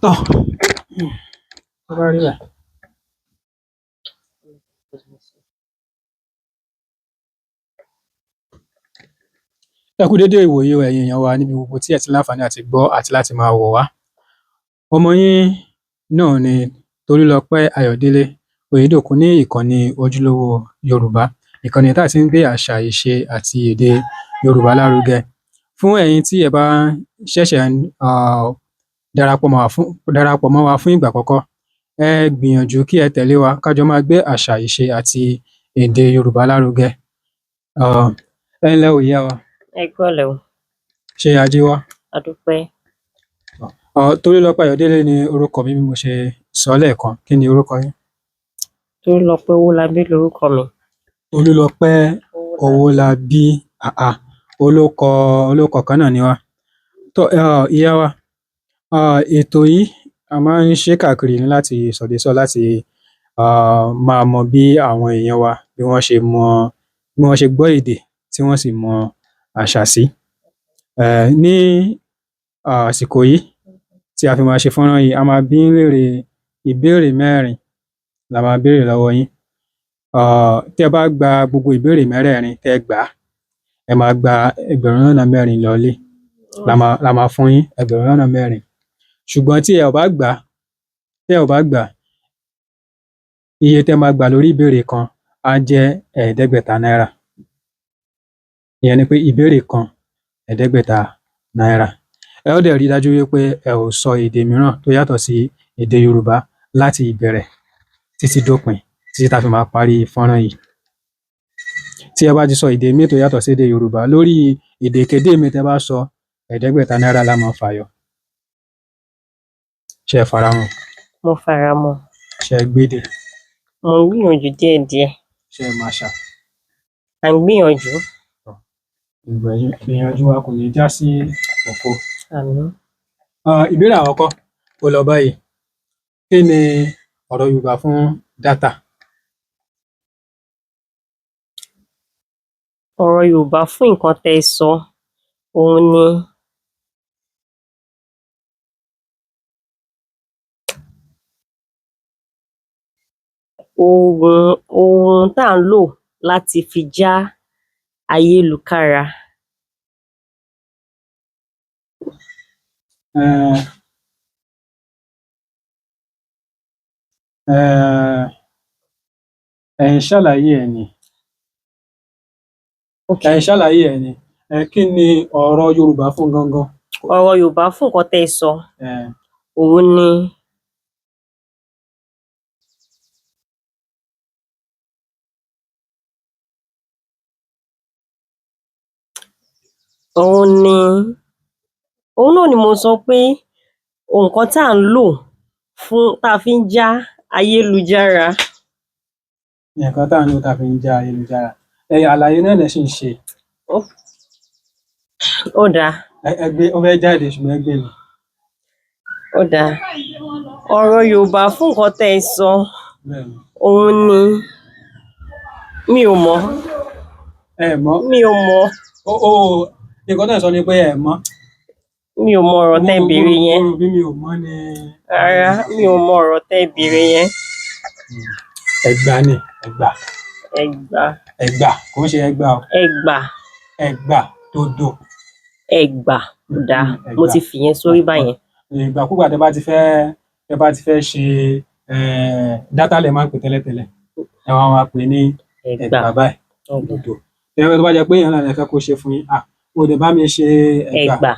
Tọ́ tó bá rí bẹ́ẹ̀. Ẹ kú dédé ìwòyí o ẹ̀yin èèyàn wa níbi gbogbo tí ẹ ti láǹfààní àti gbọ́ àti láti máa wò wá. Ọmọ yín náà ni Tolúlọpẹ́ Ayọ̀délé Oyèdòkun ní ìkànnì Ojúlówó Yorùbá, ìkànnì tá a ti ń gbé àṣà, ìṣe àti èdè Yorùbá lárugẹ. Fún ẹ̀yin tí ẹ bá ṣẹ̀ṣẹ̀ ń darapọ̀ mọ́ wa fún ìgbà àkọ́kọ́, ẹ gbìyànjú kí ẹ tẹ̀lé wa ká jọ máa gbé àṣà, ìṣe àti èdè Yorùbá lárugẹ. Ẹ ǹlẹ́ o ìyá wa. Ẹ kúrọ̀lẹ́ o. Ṣé ajé wá? A dúpẹ́. Tolúlọpẹ́ Ayọ̀délé ni orúkọ mi bí mo ṣe sọ lẹ́ẹ̀kan. Kí ni orúkọ yín? Tolúlọpẹ́ Owólabí lorúkọ mi. Tolúlọpẹ́ Owólabí, àà, olókọ olókọ kan náà ni wá. Tó ìyá wa, ètò yìí a máa ń ṣe káàkiri ní láti sọ̀désọ̀ láti máa mọ bí àwọn èèyàn wa bí wọ́n ṣe mọ bí wọ́n ṣe gbọ́ èdè tí wọ́n sì mọ àṣà sí. Ní àsìkò yìí tí a fi máa ṣe fọ́nrán yìí, a máa bi yín léèrè ìbéèrè mẹ́rin la máa béèrè lọ́wọ́ yín. Tí ẹ bá gba gbogbo ìbéèrè mẹ́rẹ̀ẹ̀rin tẹ́ ẹ gbà á, ẹ máa gba 4,000 lọlé. La máa fún yín 4,000. Ṣùgbọ́n tí ẹ ò bá gbà á, tí ẹ ò bá gbà á, iye tẹ́ máa gbà lórí ìbéèrè kan á jẹ́ ẹ̀ẹ́dẹ́gbẹ̀ta náírà. Ìyẹn ni pé ìbéèrè kan ẹ̀ẹ́dẹ́gbẹ̀ta náírà. Ẹ ó dẹ̀ rí dájú wípé ẹ ò sọ èdè mìíràn tó yàtọ̀ sí èdè Yorùbá láti ìbẹ̀rẹ̀ títí dópin títí tá fi máa parí fọ́nrán yìí. Tí ẹ bá ti sọ èdè míì tó yàtọ̀ sí èdè Yorùbá lórí èdèkéde míì tẹ́ bá sọ, ẹ̀ẹ́dẹ́gbẹ̀ta náírà la máa fà yọ. Ṣé ẹ faramọ́? Mo faramọ́. Ṣé ẹ gbédè? Mo ń gbìyànjú díẹ̀díẹ̀. Ṣé ẹ màṣà? À ń gbìyànjú. Ìgbìyànjú wa kò ní já sí òfo. Àmín. Ìbéèrè àkọ́kọ́ ó lọ báyìí. Kí ni ọ̀rọ̀ Yorùbá fún dátà? Ọ̀rọ̀ Yorùbá fún nǹkan tẹ́ ẹ sọ òun ni ohun tá à ń lò láti fi já ayélukára. Um um Ẹ̀ ń ṣàlàyé ẹ̀ ni. Ẹ̀ ń ṣàlàyé ẹ̀ ni. Kí ni ọ̀rọ̀ Yorùbá fún gangan? Ọ̀rọ̀ Yorùbá fún nǹkan tẹ́ ẹ sọ òun ni òun ni òun náà ni mo sọ pé nǹkan tá à ń lò fún tá a fi ń já ayélujára. Nǹkan tá à ń lò tá fi ń já ayélujára. Àlàyé náà lẹ̀ ṣì ń ṣe. Ó dáa. Ẹ gbé, ó fẹ́ jáde ṣùgbọ́n ẹ gbé mì. Ó dáa. Ọ̀rọ̀ Yorùbá fún nǹkan tẹ́ ẹ sọ Bẹ́ẹ̀ni. òun ni mi ò mọ̀. Ẹ mọ̀? Mi ò mọ̀. Nǹkan tẹ́ ẹ̀ ń sọ ni pé ẹ mọ̀. Mi ò mọ ọ̀rọ̀ tẹ́ ẹ béèrè yẹn. Mo rò bí mi ò mọ̀ ni. Rárá, mi ò mọ ọ̀rọ̀ tẹ́ ẹ béèrè yẹn. Ẹ̀gbà ni, ẹ̀gbà. Ẹ̀gbà. Ẹ̀gbà, kò ń ṣe ẹgba o. Ẹ̀gbà. Ẹ̀gbà dòdò. Ẹ̀gbà, ó dáa. Mo ti fìyẹn sórí báyẹn. Ìgbàkúgbà tẹ́ bá ti fẹ́ tẹ́ bá ti fẹ́ ṣe dátà lẹ máa ń pè tẹ́lẹ̀tẹ́lẹ̀. Ẹ wá máa pè ní Ẹ̀gbà. ẹ̀gbà báyìí, dòdò. Tó bá jẹ́ pé èèyàn náà lẹ fẹ́ kó ṣe fún yín, o lè bá mi ṣe ẹ̀gbà. Ẹ̀gbà.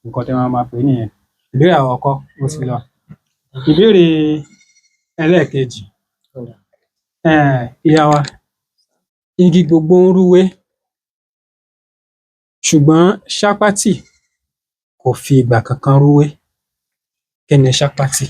Nǹkan tẹ́ máa máa pè nìyẹn. Ìbéèrè àkọ́kọ́ ó ti lọ. Ìbéèrè ẹlẹ́ẹ̀kejì. Ìyá wa, igi gbogbo ń rúwé ṣùgbọ́n ṣápátì kò fi ìgbà kankan rúwé. Kí ni ṣápátì?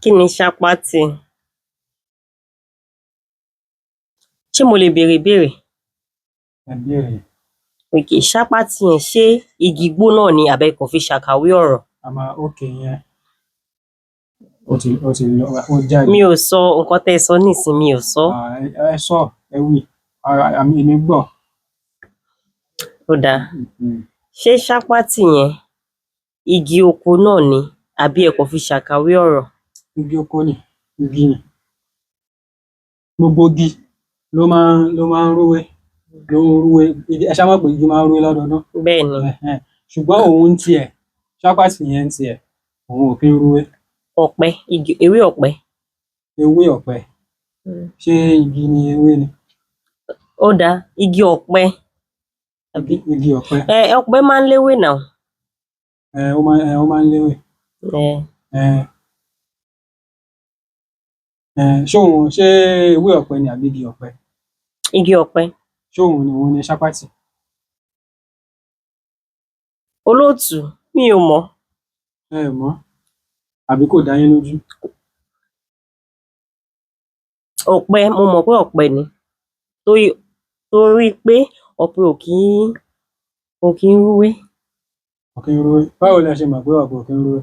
Kí ni ṣápátì? Ṣé mo lè béèrè ìbéèrè? Ẹ béèrè. Okay, ṣápátì yẹn ṣé igi igbó náà ni àbí ẹ kàn fi ṣàkàwé ọ̀rọ̀? A máa okay yẹn. Ó ti lọ, ó jáde. Mi ò sọ nǹkan tẹ́ ẹ sọ nísìnyí, mi ò sọ. Ẹ sọ, ẹ wí, èmi gbọ́. Ó dáa. Ṣé ṣápátì yẹn igi oko náà ni àbí ẹ kàn fi ṣàkàwé ọ̀rọ̀? Igi oko ni, igi ni. Gbogbo igi ló máa ń rúwé, ló ń rúwé. Ẹ ṣáà mọ̀ pé igi máa ń rúwé lọ́dọọdún. Bẹ́ẹ̀ ni. Ẹ̀hẹ́n. Ṣùgbọ́n òun ń tiẹ̀, ṣápátì yẹn ń tiẹ̀, òun ò kí ń rúwé. Ọ̀pẹ, igi, ewé ọ̀pẹ. Ewé ọ̀pẹ? Ṣé igi ni ewé ni? Ó dáa, igi ọ̀pẹ. Àbí? Igi ọ̀pẹ. Ẹ ọ̀pẹ máa ń léwé now. Ẹ ó máa ń léwé. Ẹ. Ẹ ṣé òun, ṣé ewé ọ̀pẹ ni àbí igi ọ̀pẹ? Igi ọ̀pẹ. Ṣé òun ni ṣápátì? Olóòtú, mi ò mọ̀. Ẹ ẹ̀ mọ̀ àbí kò dá yín lójú? Ọ̀pẹ, mo mọ̀ pé ọ̀pẹ ni. Torí pé ọ̀pẹ ò kí ń rúwé. Ò kí ń rúwé. Báwo lẹ ṣe mọ̀ pé ọ̀pẹ ò kí ń rúwé?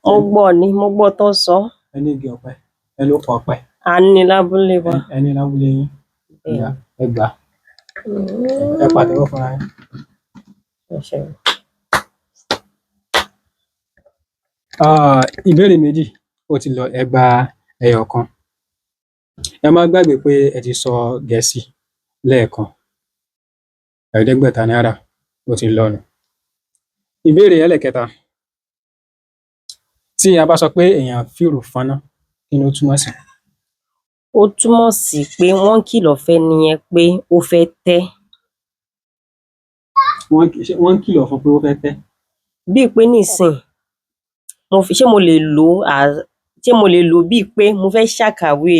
Mo gbọ́ ni, mo gbọ́ tán sọ. Ẹ ní igi ọ̀pẹ, ẹ ló kọ ọ̀pẹ. A ní lábúlé wa. Ẹ ní lábúlé yín. Bẹ́ẹ̀ ni. Ẹ gbà á. Ẹ pàtẹ́wọ́ fúnra yín. Ẹ ṣeun. Ah, ìbéèrè méjì ó ti lọ, ẹ gba ẹyọ kan. Ẹ má gbàgbé pé ẹ ti sọ Gẹ̀ẹ́sì lẹ́ẹ̀kan. ₦500 ó ti lọ nù. Ìbéèrè ẹlẹ́ẹ̀kẹta. Tí a bá sọ pé èèyàn fìrù fọ́nná, kí ni ó túmọ̀ sí? Ó túmọ̀ sí pé wọ́n ń kìlọ̀ fẹ́ni yẹn pé ó fẹ́ tẹ́. Wọ́n ń kìlọ̀ fún pé ó fẹ́ tẹ́. Bíi pé nísìnyí, mo fi ṣé mo lè lò ó as ṣé mo lè lò ó bíi pé mo fẹ́ ṣàkàwé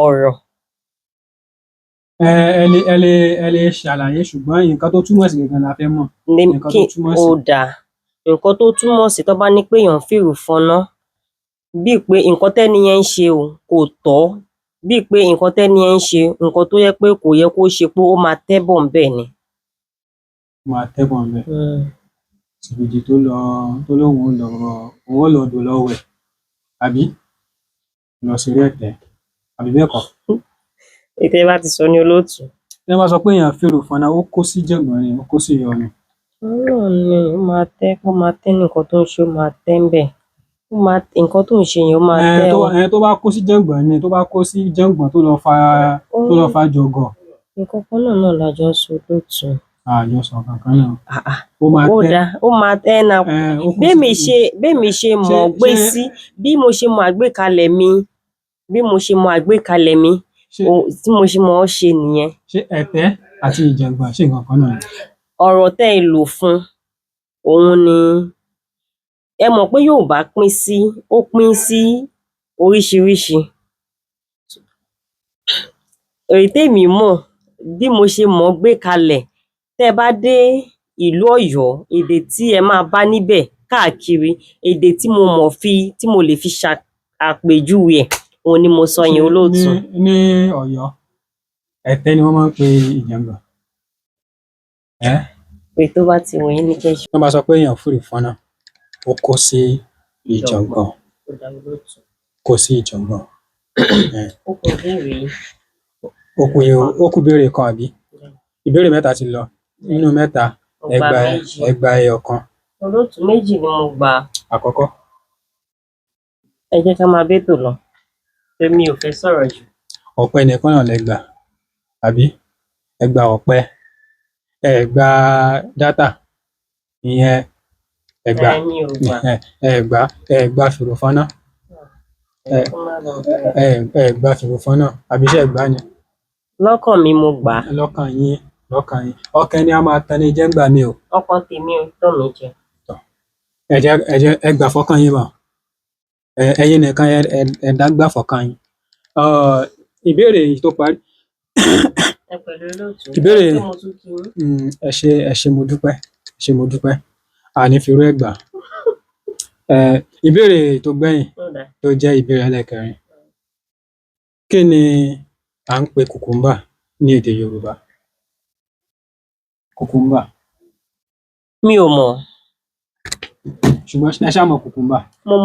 ọ̀rọ̀? Ẹ lè ṣàlàyé, ṣùgbọ́n nǹkan tó túmọ̀ sí gangan la fẹ́ mọ̀. Ní Nǹkan kí tó túmọ̀ sí. Ó dáa. Nǹkan tó túmọ̀ sí, tán bá ní pé èèyàn ń fìrù fọ́nná, bíi pé nǹkan tẹ́ni yẹn ń ṣe o kò tọ́, bíi pé nǹkan tẹ́ni yẹn ń ṣe, nǹkan tó jẹ́ pé kò yẹ kó ṣe, pé ó máa tẹ́ bọ̀ ńbẹ̀ ni. Ó máa tẹ́ bọ̀ ńbẹ̀. Sìgìdì tó lọ, tó lóun ó lọ, òun ó lọ odò lọ wẹ̀, àbí lọ ṣeré ẹ̀tẹ́, àbí bẹ́ẹ̀ kọ́? Èyí tẹ́ bá ti sọ ní, olóòtú. Tí wọ́n bá sọ pé èèyàn fìrù fọ́nná, ó kó sí jàngbọ̀n ni, ó kó sí ìyọnu. Òun náà ni ó máa tẹ́ ní nǹkan tó ń ṣe, ó máa tẹ́ ńbẹ̀. Ó máa, nǹkan tó ń ṣe yẹn, ó máa Ẹ tẹ́ tó o. Ẹ tó bá kó sí jàngbọ̀n ni, tó bá kó sí jàngbọ̀n, tó lọ fa jọ̀gọ̀. Nǹkan kan náà náà la jọ ń sọ, olóòtú. Àjọsọ kankan náà. Ah ah. Ó máa Ó tẹ́. dáa, ó máa tẹ́ na. Ẹ ó kó Bémi sí. ṣe bémi ṣe mọ̀ ọ́ gbé sí, bí mo ṣe mọ àgbékalẹ̀ mi, bí mo ṣe mọ àgbékalẹ̀ mi, tí mo ṣe mọ̀ ọ́ ṣe nìyẹn. Ṣé ẹ̀tẹ́ àti ìjàngbọ̀n, ṣé nǹkan kan náà ni? Ọ̀rọ̀ tẹ́ ẹ lò fún òun ni ẹ mọ̀ pé Yorùbá pín sí, ó pín sí oríṣiríṣi. Èyí témi mọ̀, bí mo ṣe mọ̀ ọ́ gbé kalẹ̀, tẹ́ ẹ bá dé ìlú Ọ̀yọ́, èdè tí ẹ máa bá níbẹ̀ káàkiri, èdè tí mo mọ̀ fi, tí mo lè fi ṣàpèjúwe ẹ̀, òun ni mo sọ yẹn, olóòtú. Ní Ọ̀yọ́, ẹ̀tẹ́ ni wọ́n máa ń pe ìjàngbọ̀n. Ẹ́ Èyí tó bá ti wù yín ni kẹ́ ẹ ṣe. Tí wọ́n bá sọ pé èèyàn fìrù fọ́nná, ó kó sí ìjàngbọ̀n. Ó dáa, olóòtú. Kó sí ìjàngbọ̀n. Ó kù ìbéèrè yìí. Ó kù ìbéèrè kan, àbí? Ìbéèrè mẹ́ta ti lọ. Nínú mẹ́ta, Mo ẹ gba gba méjì. Ẹ gba ẹyọ kan. Olóòtú, méjì ni mo gbà. Àkọ́kọ́. Ẹ jẹ́ ká máa bẹ́tò lọ. Èmi ò fẹ́ sọ̀rọ̀ jù. Ọ̀pẹ nìkan náà lẹ gbà, àbí? Ẹ gba ọ̀pẹ. Ẹ gba data. Ìyẹn ẹ gbà. Ẹ mi ò gbà. Ẹ gbà, ẹ gba fìrù fọ́nná. Ẹ kó má lọ bẹ̀rẹ̀. Ẹ gba fìrù fọ́nná, àbí ṣé ẹ gbà ni? Lọ́kàn mi, mo gbà á. Lọ́kàn yín, lọ́kàn yín. Ọkàn ẹni a máa tan ni jẹ ńgbà míì o. Ọkàn tèmi ò tàn mí jẹ. Ẹ jẹ́ ẹ gbà fọ́kàn yín báun. Ẹ̀yin nìkan ẹ dá gbà fọ́kàn yín. Ìbéèrè yìí tó parí. Ẹ pẹ̀lú, olóòtú. Ìbéèrè Ẹ pé mo tún kí yín. Ẹ ṣé, ẹ ṣé, mo dúpẹ́, ẹ ṣé, mo dúpẹ́. A ní fi irú ẹ̀ gbà. Ìbéèrè tó gbẹ̀yìn Ó dáa. tó jẹ́ ìbéèrè ẹlẹ́ẹ̀kẹrin. Kí ni à ń pe cucumber ní èdè Yorùbá? Cucumber. Mi ò mọ̀. Ṣùgbọ́n ẹ ṣáà mọ̀ cucumber. Mo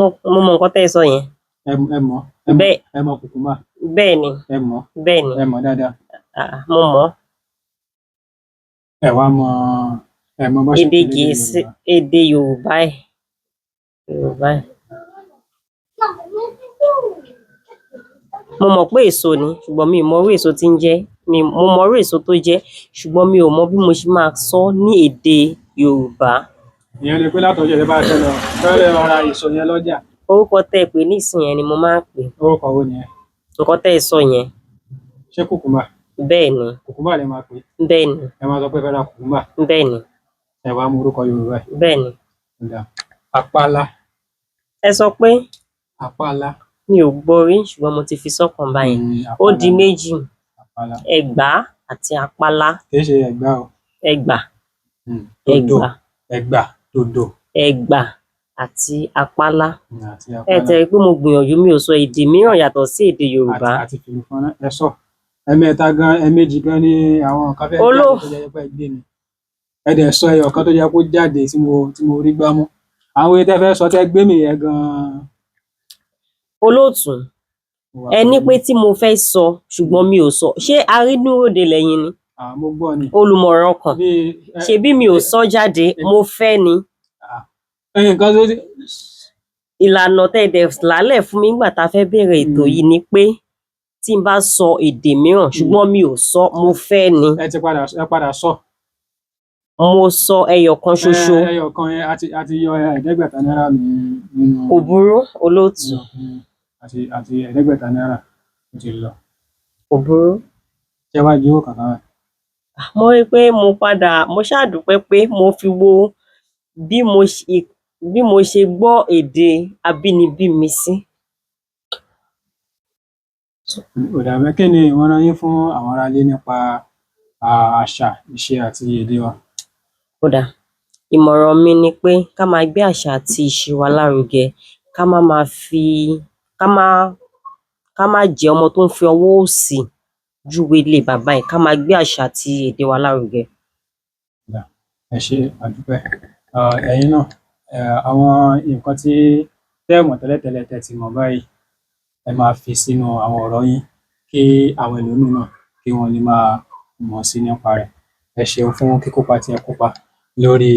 mọ̀ nǹkan tẹ́ ẹ sọ yẹn. Ẹ mọ̀, ẹ mọ̀. Bẹ́ẹ̀. Ẹ mọ̀ cucumber. Bẹ́ẹ̀ ni. Ẹ mọ̀. Bẹ́ẹ̀ ni. Ẹ mọ̀ dáadáa. Ah, mo mọ̀. Ẹ wá mọ, ẹ mọ bó ṣe ń Èdè pè lédè Gẹ̀ẹ́sì, Yorùbá. Èdè Yorùbá ẹ̀, Yorùbá ẹ̀. Mo mọ̀ pé èso ni, ṣùgbọ́n mi ò mọ irú èso tí ń jẹ́. Mo mọ irú èso tó jẹ́, ṣùgbọ́n mi ò mọ bí mo ṣe máa sọ ní èdè Yorùbá. Ìyẹn ni pé látọjọ́ tẹ́ bá fẹ́ lọ ra èso yẹn lọ́jà. Orúkọ tẹ́ ẹ pè nísìnyí yẹn ni mo máa ń pè. Orúkọ wo nìyẹn? Nǹkan tẹ́ ẹ sọ yẹn. Ṣé kùkúmbà? Bẹ́ẹ̀ ni. Kùkúmbà lẹ máa pè é. Bẹ́ẹ̀ ni. Ẹ máa sọ pé ẹ fẹ́ ra kùkúmbà. Bẹ́ẹ̀ ni. Ẹ wá mú orúkọ Yorùbá ẹ̀. Bẹ́ẹ̀ ni. Ó dáa. Àpáàlà. Ẹ sọ pé? Àpáàlà. Mi ò gbọ́ rí, ṣùgbọ́n mo ti fi sọ́kàn báyìí. Ó di Àpáàlà. méjì. Àpáàlà. Ẹ̀gbá àti àpálá. Kì í ṣe Ẹ̀gbá o. Ẹ̀gbà. Dòdò. Ẹ̀gbà. Ẹ̀gbà, dòdò. Ẹ̀gbà àti àpálá. Àti Ẹ àpálá. tẹ̀ rí pé mo gbìyànjú, mi ò sọ èdè mìíràn yàtọ̀ sí èdè Yorùbá. Àti fìlù fọnrán ẹ sọ. Ẹ̀mẹ́ta gan, ẹ̀ẹ̀mejì gan ni àwọn kan fẹ́ jáde tó jẹ́ pé ẹ gbé mi. Ẹ dẹ̀ sọ ẹyọ kan tó jẹ́ kó jáde tí mo rí gbámú. Àwọn èyí tẹ́ fẹ́ sọ tẹ́ gbé mi yẹn gan-an. Olóòtú, ẹ ní pé tí mo fẹ́ sọ ṣùgbọ́n mi ò sọ. Ṣé arínúróde lẹ̀yin ni? Mo gbọ́ ni. Olùmọ̀ràn ọkàn. Ṣebí mi ò sọ jáde, mo fẹ́ ni. Nǹkan tó Ìlànà tẹ́ ẹ dẹ̀ làálẹ̀ fún mi nígbà tá a fẹ́ bẹ̀rẹ̀ ètò yìí ni pé tí n bá sọ èdè mìíràn ṣùgbọ́n mi ò sọ, mo fẹ́ ni. Ẹ ti padà, ẹ padà sọ. Mo sọ ẹyọ kan ṣoṣo. Ẹyọ kan yẹn, a ti yọ 500 náírà nínú. Kò burú, olóòtú. Àti 500 náírà ó ti lọ. Kò burú. Ṣé wàá ju owó kankan báyìí? Mo rí pé mo padà, mo ṣáà dúpẹ́ pé mo fi wo bí mo ṣe gbọ́ èdè abínibí mi sí. Ó dà bẹ́ẹ̀, kí ni ìmọ̀ràn yín fún àwọn aráalé nípa àṣà, ìṣe àti èdè wa? Ó dáa. Ìmọ̀ràn mi ni pé ká máa gbé àṣà àti ìṣe wa lárugẹ, ká má máa fi ká má ká má jẹ́ ọmọ tó ń fi ọwọ́ òsì júwe ilé bàbá ẹ̀, ká máa gbé àṣà àti èdè wa lárugẹ. Ẹ ṣé, a dúpẹ́. Ẹ̀yin náà, àwọn nǹkan tí tẹ́ ẹ̀ mọ̀ tẹ́lẹ̀tẹ́lẹ̀ tẹ́ ti mọ̀ báyìí, ẹ máa fi sínú àwọn ọ̀rọ̀ yín kí àwọn ẹlòmíì náà kí wọ́n lè máa mọ̀ sí nípa rẹ̀. Ẹ ṣeun fún kíkópa tí ẹ kópa lórí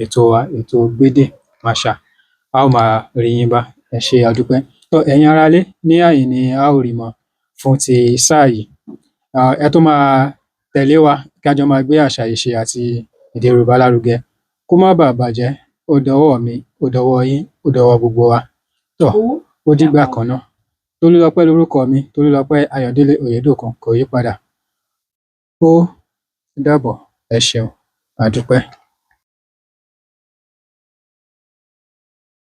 ètò wa, ètò Gbédè Máṣà. A ó máa rí yín bá. Ẹ ṣé, a dúpẹ́. Tó ẹ̀yin aráalé, ní àyè ni a ó rí mọ fún ti sáà yìí. Ẹ tún máa tẹ̀lé wa kí a jọ máa gbé àṣà, ìṣe àti èdè Yorùbá lárugẹ. Kó má baà bàjẹ́, ó dọwọ́ mi, ó dọwọ́ yín, ó dọwọ́ gbogbo wa. Tó, ó dìgbà kan ná. Tolúlọpẹ́ lorúkọ mi, Tolúlọpẹ́ Ayọ̀délé Oyèdòkun, kò yí padà. Ó dàbọ̀, ẹ ṣeun, a dúpẹ́.